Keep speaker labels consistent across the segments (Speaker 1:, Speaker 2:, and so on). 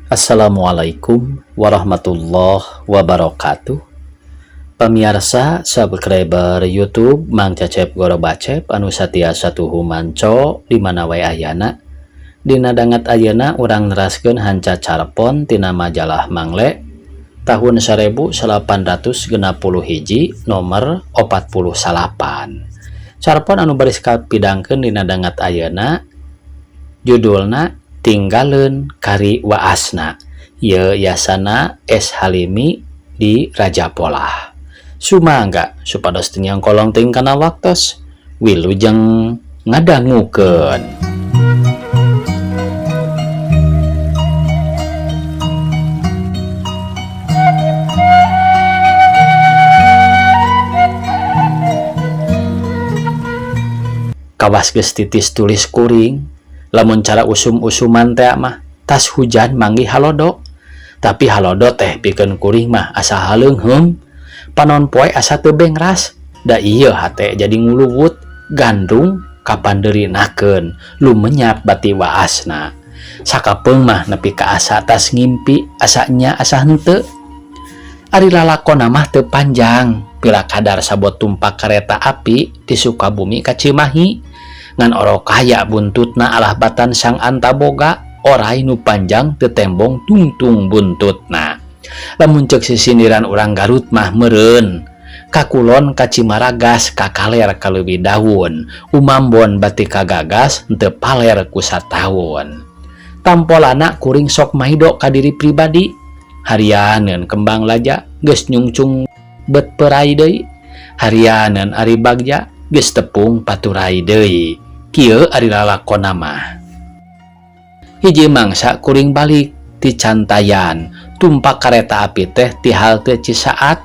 Speaker 1: Assalamualaikum warahmatullahi wabarakatuh. Pamiarsa subscriber YouTube Mang Cecep Gorobacep anu satia satuhu manco di mana wae ayana. Dina danget ayeuna urang neraskeun hanca carpon tina majalah Mangle tahun 1861 nomor 49. Carpon anu baris kapidangkeun dina danget ayeuna judulna Tinggaleun Kari Waasna. Ieu yasana S Halimi di Raja Polah. Sumangga supados teu nyangkolong teuing kana waktos. Wilujeng ngadangukeun. Kawas geus titis tulis kuring, lamun cara usum-usuman teh mah tas hujan manggih halodo. Tapi halodo teh pikeun kuring mah asa haleungheum, panon poe asa teu bengras. Da ieu hate jadi nguluwut, gandrung kapandeurinakeun, lumenyap bati waasna. Sakapeung mah nepi ka asa tas ngimpi, asa nya asa henteu. Ari lalakonna mah teu panjang, pila kadar sabot tumpak kareta api ti Sukabumi ka Cimahi. Ngan orok kaya buntutna alah batan sang antaboga, orai nu panjang teu tembong tungtung buntutna. Lamun ceuk sisindiran urang Garut mah meureun, kakulon ka Cimaragas kakaler ka leuwih daun, umambon bati kagagas henteu paler ku sataun. Tampolana kuring sok maido ka diri pribadi, harianeun kembang laja geus nyungcung bet perai deui, harianeun ari bagja geus tepung paturai deui. Kieu ari lalakonna mah. Hiji mangsa kuring balik ti Cantayan, tumpak kareta api teh ti halte Cisaat.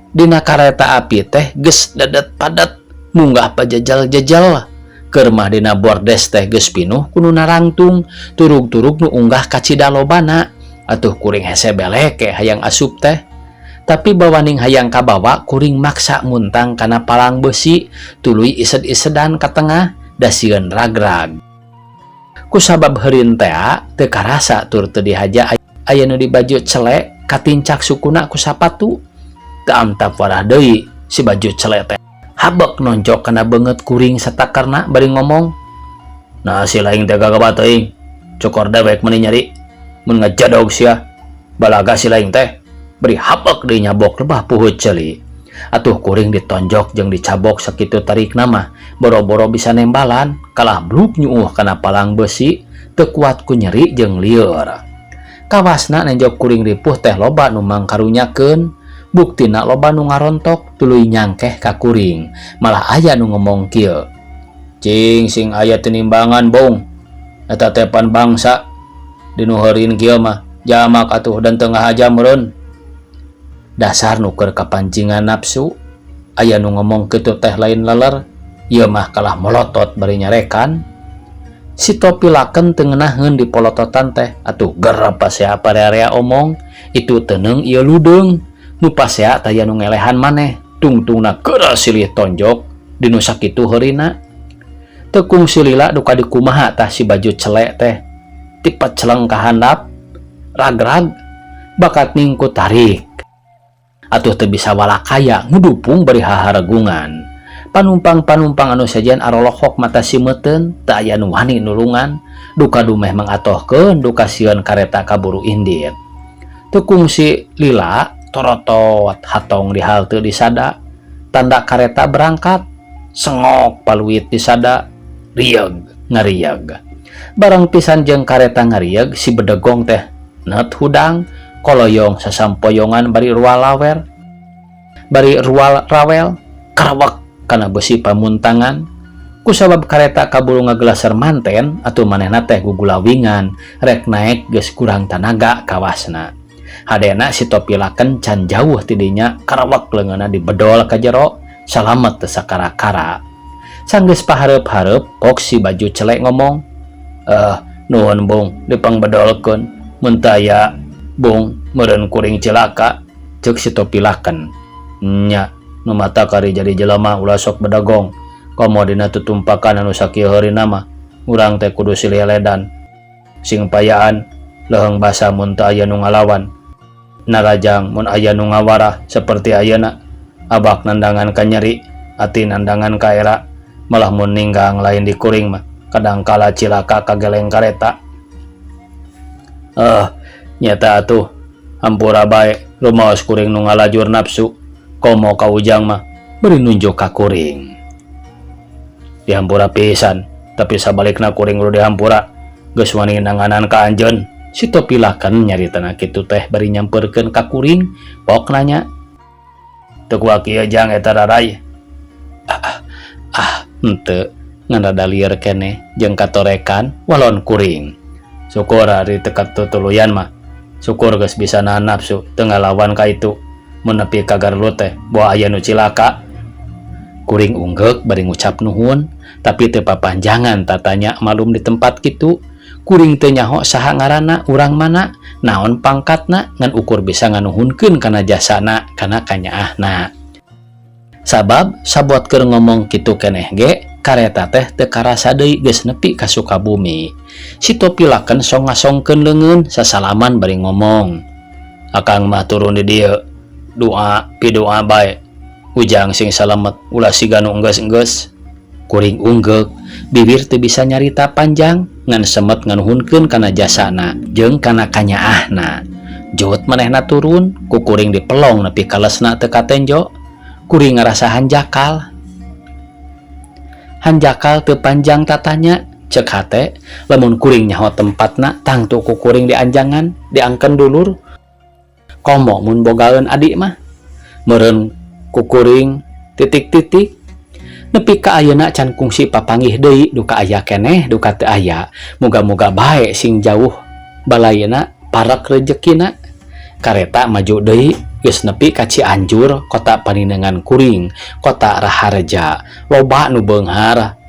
Speaker 1: Dina kareta api teh geus dedet padet, munggah pajejel-jejel. Keur mah dina bordes teh geus pinuh ku nu narangtung, turug-turug nu unggah ka Cidalobana. Atuh kuring hese beleke hayang asup teh. Tapi bawaning hayang kabawa kuring maksa muntang kana palang besi, tuluy ised-isedan ka tengah, da sieun ragrag. Kusabab heurin tea teu karasa tur teu dihaja aya nu di baju celek katincak sukuna ku sapatu. Teu amtap warah deui si baju celek teh. Habek nonjok kana beungeut kuring satakerna bari ngomong. Nah si laing teh gagabah teuing, cokor dewek meuni nyeri, mun ngajadog sia, balaga si laing teh. Beri habek deui nyabok lebah puhut ceuli. Atuh kuring ditonjok jeung dicabok sakitu tarikna mah, boro-boro bisa nembalan, kalah bluk nyuuh kana palang besi, teu kuat ku nyeri jeung lieur. Kawasna nenjok kuring ripuh teh loba nu mangkarunyakeun, buktina loba nu ngarontok tuluy nyangkeh ka kuring, malah aya nu ngomong kieu. Cing sing aya tinimbangan bong, eta teh pan bangsa dinu heurin kieu mah, jamak atuh dan tengah aja meureun. Dasar nu keur kapancingan nafsu, aya nu ngomong kitu teh lain leler, ieu mah kalah molotot bari nyarekan. Si topi laken teu ngeunaheun di polototan teh, atuh gerep pasea parearea omong, itu teuneung ieu ludeung, nu pasea taya nu ngelehan maneh, tungtungna geura silih tonjok dinu sakitu heurina. Teu kungsi lila duka dikumaha tah si baju celek teh, tipat celeng ka handap, ragrag, bakat ningku tarik. Atuh teu bisa walakaya ngudupung bari haharegungan. Panumpang-panumpang anu sejen arolohok mata simeuten, teu aya nu wani nulungan, duka dumeh mangatohkeun duka sieun kareta kaburu indit. Teu kungsi lila torotot hatong di halte disada, tanda kareta berangkat, sengok paluit disada, rieug ngarieg. Barang pisan jeung kareta ngarieg si bedegong teh net hudang, koloyong sasampoyongan bari rual lawer, bari rual rawel, karawak kana besi pamuntangan. Kusabab kareta kaburu ngagelaser manten atuh manehna teh gugulawingan, rek naek geus kurang tanaga kawasna. Hadena si topi laken can jauh tidinya, karawak leungeunna dibedol ka jero, salamet teu sakara-kara. Sanggeus pahareup-hareup, pok si baju celek ngomong, nuhun bung dipangbedolkeun, mun teu aya bung meureun kuring cilaka, ceuk si topi laken. Nya nu mata kari jadi jelema ulah sok bedagong, komo dina tutumpakan anu sakieu heurina mah, urang teh kudu silih ledan, sing payaan. Leuheung basa mun teu aya nu ngalawan. Narajang mun aya nu ngawarah saperti ayeuna. Abak nandangan kanyeri, ati nandangan kaera. Malah mun ninggang lain di kuring mah, kadangkala cilaka kageleng kareta. Eh, nyata atuh. Hampura bae, rumaos kuring nu ngalajur nafsu. Komo ka Ujang mah, bari nunjuk ka kuring. Dihampura pisan, tapi sabalikna kuring kudu dihampura. Geus wani nanganan ka anjeun. Si Topilaken nyaritana kitu teh bari nyampeurkeun ka kuring, pok nanya. Teu kuat kieu Jang eta raray. Ah, ah, ah henteu ngan rada lieur keneh jeung katorekan walon kuring. Syukur ari teu katutuluyan mah. Syukur geus bisa nahan nafsu teu ngalawan ka itu. Mun nepi ka Garut teh boa aya nu cilaka. Kuring unggeuk bari ngucap nuhun, tapi teu papanjangan tatanya malum di tempat kitu. Kuring teu nyaho saha ngaranna, urang mana, naon pangkatna, ngan ukur bisa nganuhunkeun kana jasana, kana kanyaahna. Sabab sabot keur ngomong kitu keneh ge, kareta teh teu karasa deui geus nepi ka Sukabumi. Si Topilaken sok ngasongkeun leungeun sasalaman bari ngomong. Akang mah turun di dieu, doa pidoa bae. Ujang sing salamet ulah siga nu enggeus-enggeus. Kuring unggeuk, bibir teu bisa nyarita panjang, ngan semet nganuhunkeun kana jasana jeung kana kanyaahna. Jut manehna turun, ku kuring dipelong nepi ka lesna teu katenjo. Kuring ngarasa hanjakal. Hanjakal teu panjang tatanya, cek hate, lamun kuring nyaho tempatna tangtu ku kuring dianjangan, diangken dulur. Komo mun bogaeun adik mah. Meureun ku kuring titik-titik. Nepi ka ayeuna can kungsi papanggih deui duka aya keneh duka teu aya. Muga-muga bae sing jauh balayna parek rejekina. Kareta maju deui geus nepi ka Cianjur, kota paninengan kuring, kota Raharja. Loba nu beunghar,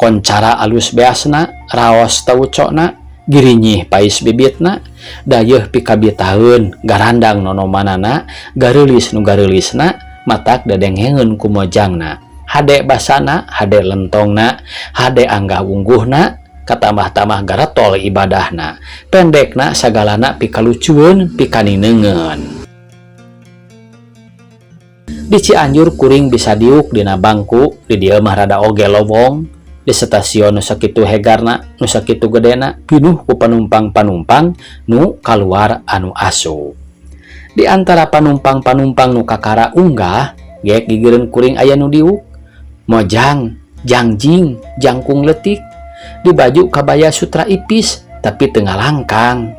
Speaker 1: koncara alus beasna, raos taucona, girinyih pais bibitna, dayeuh pikabitaeun, garandang nonomanana, gareulis nu gareulisna, matak dedengeun ku mojangna. Hade basana, hade lentongna, hade anggah ungguhna, katambah-tambah garetol ibadahna. Pendekna sagalana pikalucueun, pikaninengeun. Di Cianjur kuring bisa diuk dina bangku, di dieu mah rada oge lowong. Di stasiun nu sakitu hegarna, nu sakitu gedena, pinuh ku panumpang-panumpang nu kaluar anu asup. Di antara panumpang-panumpang nu kakara unggah, gek gigireun kuring aya nu diuk. Mojang, jangjing, jangkung letik, di baju kabaya sutra ipis tapi teu ngalangkang.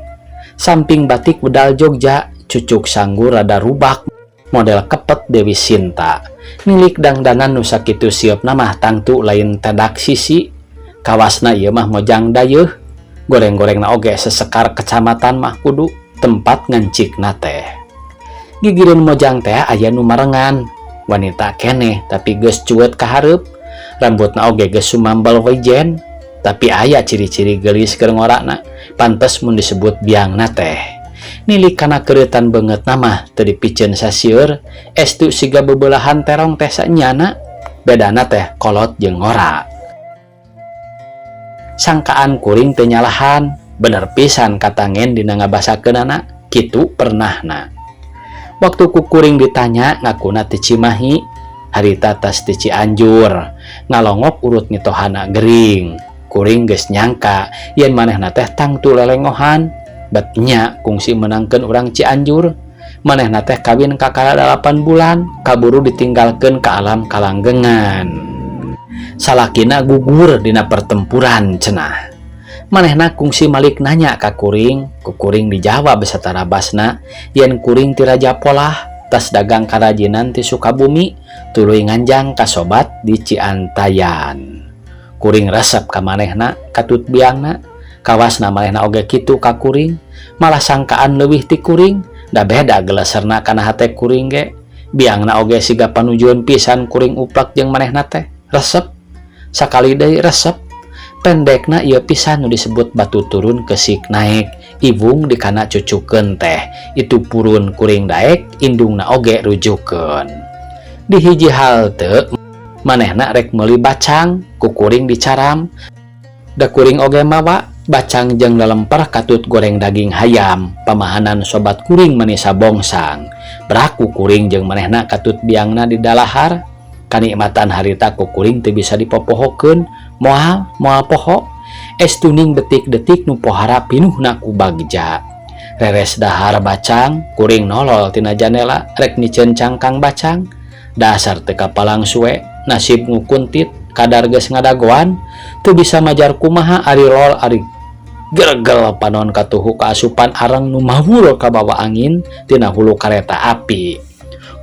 Speaker 1: Samping batik bedal Jogja, cucuk sanggur rada rubak, model kepet Dewi Sinta. Milik dangdanan nu sakitu sieupna mah tangtu lain tedak sisi. Kawasna ieu mah mojang dayeuh, goreng-gorengna oge sesekar kecamatan mah kudu tempat ngancikna teh. Gigireun mojang teh aya nu marengan, wanita keneh tapi geus cuet ka hareup, rambutna oge geus sumambel wijen, tapi aya ciri-ciri geulis keur ngorana, pantes mun disebut biangna teh. Nilik kana keureutan beungeutna mah teu dipiceun sasieur, estu siga bebeulahan terong teh sanyana, bedana teh kolot jeung ngora. Sangkaan kuring teu nyalahan, bener pisan katangen dina ngabasakeunana, kitu pernahna. Waktu ku kuring ditanya ngakuna ti Cimahi, harita tas ti Cianjur, ngalongok urut mitohana gering. Kuring geus nyangka yen manehna teh tangtu lelengohan, bet nya kungsi menangkeun urang Cianjur. Manehna teh kawin kakara 8 bulan, kaburu ditinggalkeun ka alam kalanggengan. Salakina gugur dina pertempuran cenah. Manehna kungsi malik nanya ka kuring, ku kuring dijawab satara basna yen kuring ti Raja Polah, tas dagang karajinan ti Sukabumi, tuluy nganjang ka sobat di Ciantayan. Kuring resep ka manehna, katut biangna, kawasna manehna oge kitu ka kuring, malah sangkaan leuwih ti kuring, da beda geleserna kana hate kuring ge. Biangna oge siga panujuan pisan kuring uplak jeung manehna teh, resep. Sakali deui resep. Pendekna ieu pisan nu disebut batu turun kesik naek, ibung dikana cucukeun teh, itu purun kuring daek, indungna oge rujukeun. Di hiji halte manehna rek meuli bacang, ku kuring dicaram, da kuring oge mawa. Bacang jeung lelemper katut goreng daging hayam pamahanan sobat kuring meni sabongsang. Beraku kuring jeung manehna katut biangna di dalahar. Kanikmatan harita ku kuring teu bisa dipopohokeun, moal moal poho. Estuning detik-detik nu pohara pinuhna ku bagja. Reres dahar bacang, kuring nolol tina jandela rek miceun cangkang bacang. Dasar teu kapalang suwe, nasib ngukuntit kadar geus ngadagoan, teu bisa majar kumaha ari lol ari geregel panon katuhu kaasupan areng nu mawul kabawa angin tina hulu kareta api.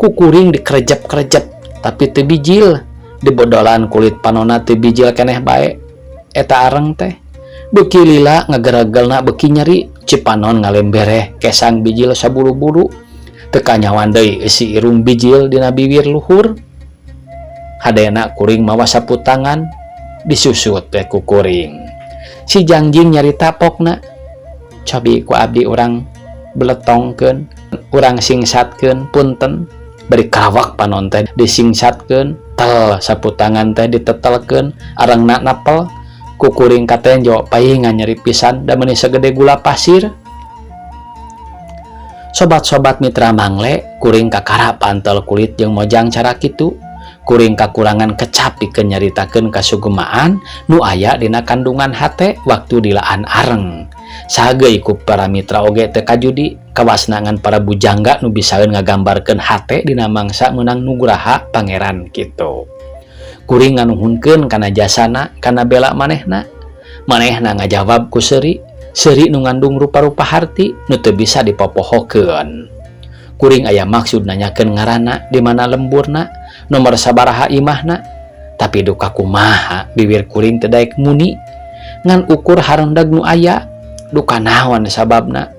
Speaker 1: Ku kuring dikerejep-kerejep tapi teu bijil, dibodolan kulit panonna teu bijil keneh bae eta areng teh. Beuki lila ngageregelna beuki nyeri, cipanon ngalembereh kesang bijil sabulu-bulu. Teu kanyahoan deui eusi irung bijil dina biwir luhur. Hadena kuring mawa sapu tangan disusut teh ku kuring. Si Jangjing nyarita pokna, cobi ku abdi urang beletongkeun, urang singsatkeun, punten. Bari karawak panon teh disingsatkeun, tel sapu tangan teh ditetelkeun, arengna napel. Ku kuring katenjo paingan nyeri pisan da meuni sagede gula pasir. Sobat-sobat mitra Mangle, kuring kakara pantel kulit jeung mojang cara kitu. Kuring kakurangan kecap pikeun nyaritakeun kasugemaan nu aya dina kandungan hate waktu dilaan areng. Sageuy ku para mitra oge teu kajudi kawasna ngan para bujangga nu bisaeun ngagambarkeun hate dina mangsa meunang nugraha pangeran kitu. Kuring nganuhunkeun kana jasana kana bela manehna. Manehna ngajawab ku seuri, seuri nu ngandung rupa-rupa harti nu teu bisa dipopohokeun. Kuring aya maksud nanyakeun ngaranna, di mana lemburna, nomor sabaraha imahna, tapi duka kumaha bibir kuring teu daek muni ngan ukur harendag nu aya, duka naon sababna.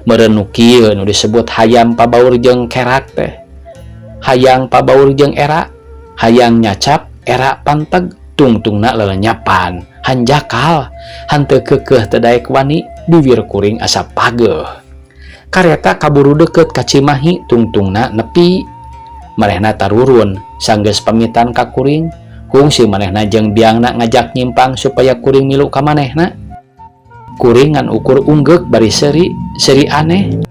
Speaker 1: Meureun nu kieu nu disebut hayam pabaur jeung kerak teh. Hayang pabaur jeung era, hayang nyacap era panteg, tungtungna lelenyapan, hanjakal, hanteu keukeuh teu daek wani, bibir kuring asa pageuh. Kareta kaburu deukeut ka Cimahi tungtungna nepi. Manehna tarurun sanggeus pamitan ka kuring, kungsi manehna jeung biangna ngajak nyimpang supaya kuring milu ka manehna. Kuring ngan ukur unggeuk bari seuri, seuri aneh.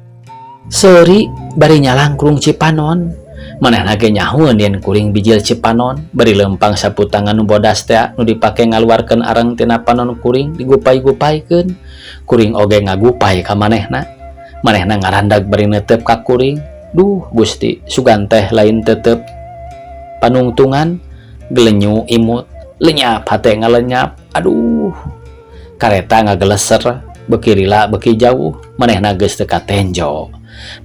Speaker 1: Seuri bari nyalangkrung cipanon. Manehna ge nyahoeun yen kuring bijil cipanon, bari leumpang sapu tangan nu bodas teh nu dipake ngaluarkeun areng tina panon kuring digupai-gupaikeun. Kuring oge ngagupai ka manehna. Manehna ngarandag bari neuteup ka kuring. Duh Gusti, sugan teh lain tetep panungtungan, gelenyu imut, lenyap hate ngalenyap. Aduh. Kareta ngageleser, beuki lila beuki jauh, manehna geus teu katenjo.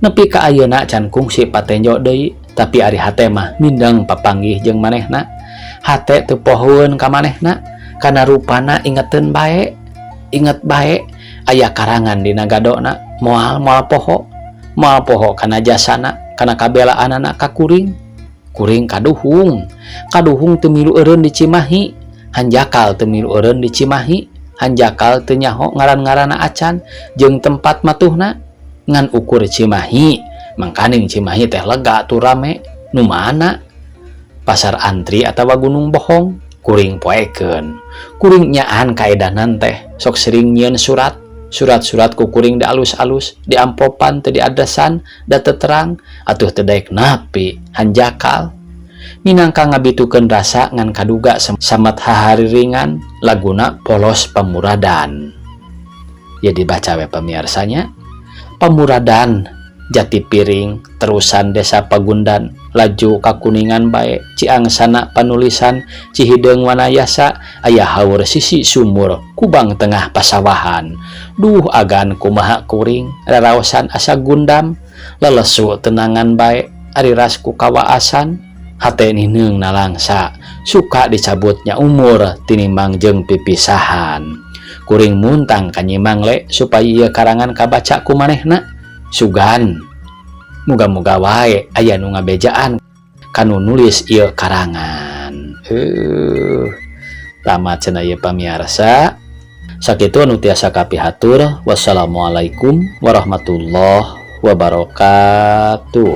Speaker 1: Nepi ka ayeuna can kungsi patenjo deui, tapi ari hate mah mindeng papanggih jeung manehna. Hate teu pohoeun ka manehna, kana rupana ingeteun bae, inget bae aya karangan dina gadona, moal moal poho, moal poho kana jasana, kana kabelaanana ka kuring. Kuring kaduhung, kaduhung teu milu eureun di Cimahi, hanjakal teu milu eureun di Cimahi, hanjakal teu nyaho ngaran-ngaranna acan jeung tempat matuhna ngan ukur Cimahi. Mangkaning Cimahi teh lega tur rame, nu mana? Pasar antri atawa Gunung Bohong, kuring poekeun. Kuring nyaan kaedanan teh sok sering nyieun surat, surat-surat ku kuring dialus-alus, diamplopan teu diadresan, da teu terang, atuh teu daek napi, hanjakal. Minangka ngabitukeun rasa ngan kaduga samat hahariringan laguna polos pamuradan. Ya dibaca we pamiarsanya. Pamuradan Jati Piring terusan Desa Pagundan laju ka Kuningan bae Ciangsana panulisan Cihideung Wanayasa aya haur sisi sumur Kubang tengah pasawahan. Duh agan kumaha kuring raraosan asa gundam lelesu tenangan bae ari ras ku kawaasan hate nineung nalangsa suka dicabutnya umur tinimbang jeung pipisahan. Kuring muntang ka Nyi Mangle supaya ieu karangan kabaca ku manehna. Sugan muga-muga wae aya nu ngabejaan kanu nulis ieu karangan. Tamat cenah ieu pamiarsa. Sakitu anu tiasa kapihatur. Wassalamualaikum warahmatullahi wabarakatuh.